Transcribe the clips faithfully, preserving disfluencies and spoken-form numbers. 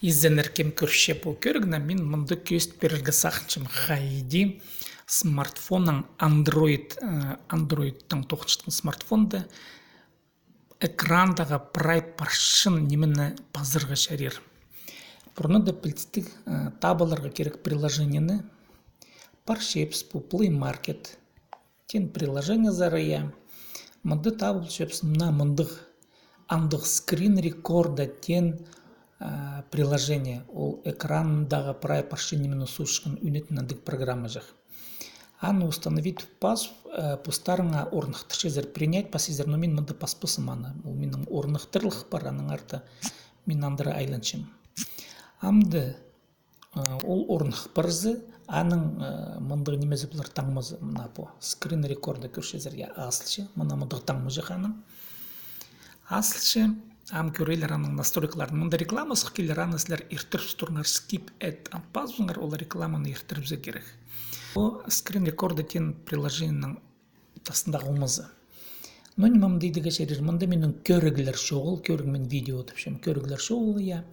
Изеннер, кем кӧрче пу кӧрігні, мин мында кӧзіт пирерге сағынчам, хайди смартфоннаң, Android, э, Android-таң тоғынчатхан смартфонда экрандағы прай парчан нимені пазарға чарир. Пурнада пілдістіг, э, таап аларға кирек приложениені. Парчабыс пу Play Market теен приложениезер, я. Мында таап алчабыс мына мындағ, андағ скрин рекорда теен, а, приложение. Ол экрандағы прай парчан нимені суутчатхан ӱнетін андағ программаҷах. Аны установить пас, э, постарыңа орныхтырчазар, принять пасчазар, но мин мында паспаспын аны. Ол минің орныхтырылых пар, аннаңар даа мин андыра айланчам. Амды, э, ол орных парза, аның, э, мындағ нимезі полар, таңмазы, мына пу скрин рекорда кӧрчезер, я, азылча, мына мындағ таңмаҷах аның. Азылча, ам кӧрелер аның настройкаларын. Мында реклама сых килер, аны сірер иртіріп турыңар, skip ad. Ам пазыңар, ол рекламаны иртірібізерге кирек. Пу скрин рекорда теен приложениенің тастындағы омазы. Но ниме мында идерге чарир, мында минің кӧріглер чоғыл, кӧріг мин видео тіпчем, кӧріглер чоғыл, я.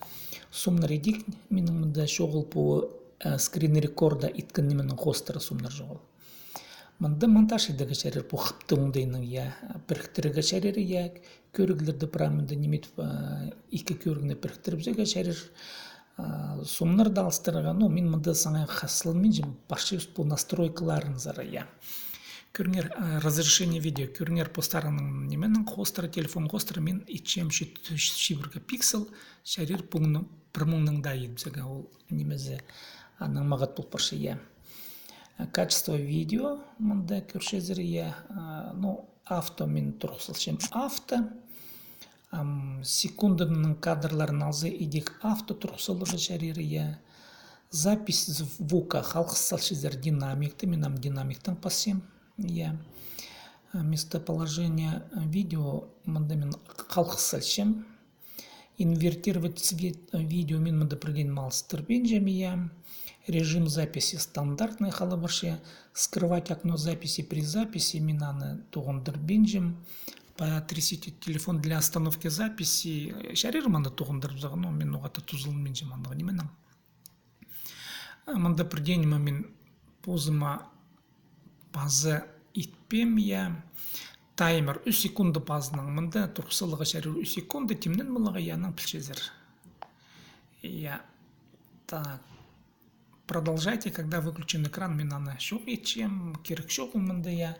Сомнар идӧк минің мында чоғыл пу, э, скрин рекорда иткен нименің хоостыра сомнар чоғыл. Мында монтаж идерге чарир, пу хыптығ оңдайнаң, я, піріктірерге чарир, я, кӧріглерді прай мында ниме итіп, э, ікі кӧрігні піріктірібізерге чарир. А, сомнарды алыстырарға, ну, мин мында саңай хазыланминчам, парчабыс пу настройкаларынзар, я. Кӧріңер, а, разрешение видео, кӧріңер, постарыңның нименің хоостыра, телефон хоостыра, мин итчем чит-, чибіргі пиксел, чарир пуңның, пір муңның даа идібізерге, ол нимезі, анаң мағат пол парча, я. А, качество видео, мында кӧрчезер, я, а, ну, авто мин турғыс салчам, авто. Ам, секунданың кадрларын алза, идӧк авто турғыс саларға чарир, я. Запись звука, халғыс салчазар динамикті, мин ам динамиктең пасчам, я. А, местоположение, а, видео, мында мин халғыс салчам. Инвертировать цвет, а, видео мин мында пірдеен алыстырбинчам, я. Режим записи стандартный хал парча. Скрывать окно записи при записи, мин аны тоғындырбинчам. Потрясите телефон для остановки записи. Чарир мында тоғындырыбызарға, но мин оғаа тузаланминчам андағ нименең. А, мында пірдее ниме мин позыма паза итпеем, я. Таймер ӱс секунда пазынаң. Мында турғыс саларға чарир ӱс секунда, тимнен поларға, я, анаң пілчезер. Я. Так. Продолжайте, когда выключен экран, мин аны чох итчем, кирек чоғыл мында, я.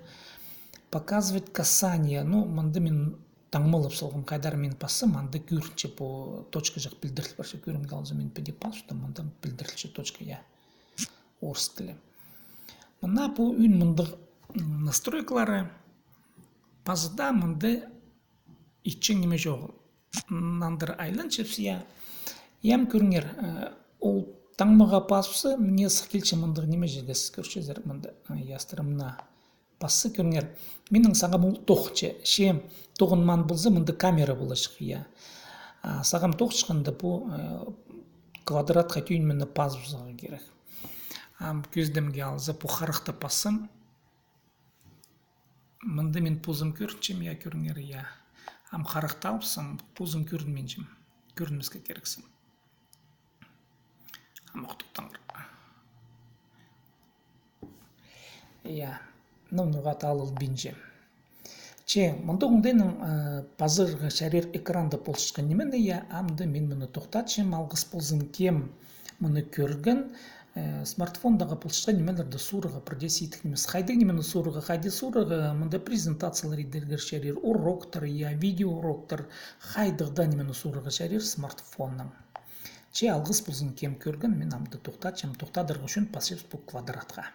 Показывать касание. Ну, мында мин таңмалап салғам, хайдар мин пассам, анда кӧрінче пу точкаҷах пілдіріл парча, кӧрімге алза, мин піди пастым, мында пілдірілче точка, я. Орыс тілі. Мына пу ӱн мындағ, м, настройкалары, паза даа мында итчең ниме чоғыл. Андыра айланчабыс, я. Ам кӧріңер, э, ол таңмаға пазыбысса, мына сых килче мындағ ниме чирге, сірер кӧрчезер мында, э, ястырымна пасса, кӧріңер. Минің сағам ол тоғынча, че тоғынмаан полза, мында камера поларҷых, я. А сағам тоғынчатханда пу, э, квадратха тӧӧй ниме пазыбызарға кирек. Ам кӧзідімге алза, пу харахты пассам, мында мин позым кӧрінчем, я, кӧріңер, я. Ам харахты алыбыссам, позым кӧрінминчем. Кӧрінмеске кирексім. Ам ох, тохтаңар. Я, ну, ноға-да алылбинча. Че, мындағ оңдайнаң, э, пазарға чарир экранда полчатхан нимені, я, амды мин мыны тохтатчам, алғыс ползын, кем мыны кӧрген. Э, смартфондағы полчатхан нимелерді суурарға пірдее сидік нимес. Хайдағ нимені суурарға, хайди суурарға, мында презентациялар идерге чарир, уроктар, я, видеоуроктар, хайдағ даа нимені суурарға чарир смартфоннаң. Че, алғыс ползын, кем кӧрген, мин амды тохтатчам, тохтадарға ӱчӱн пасчабыс пу квадратха.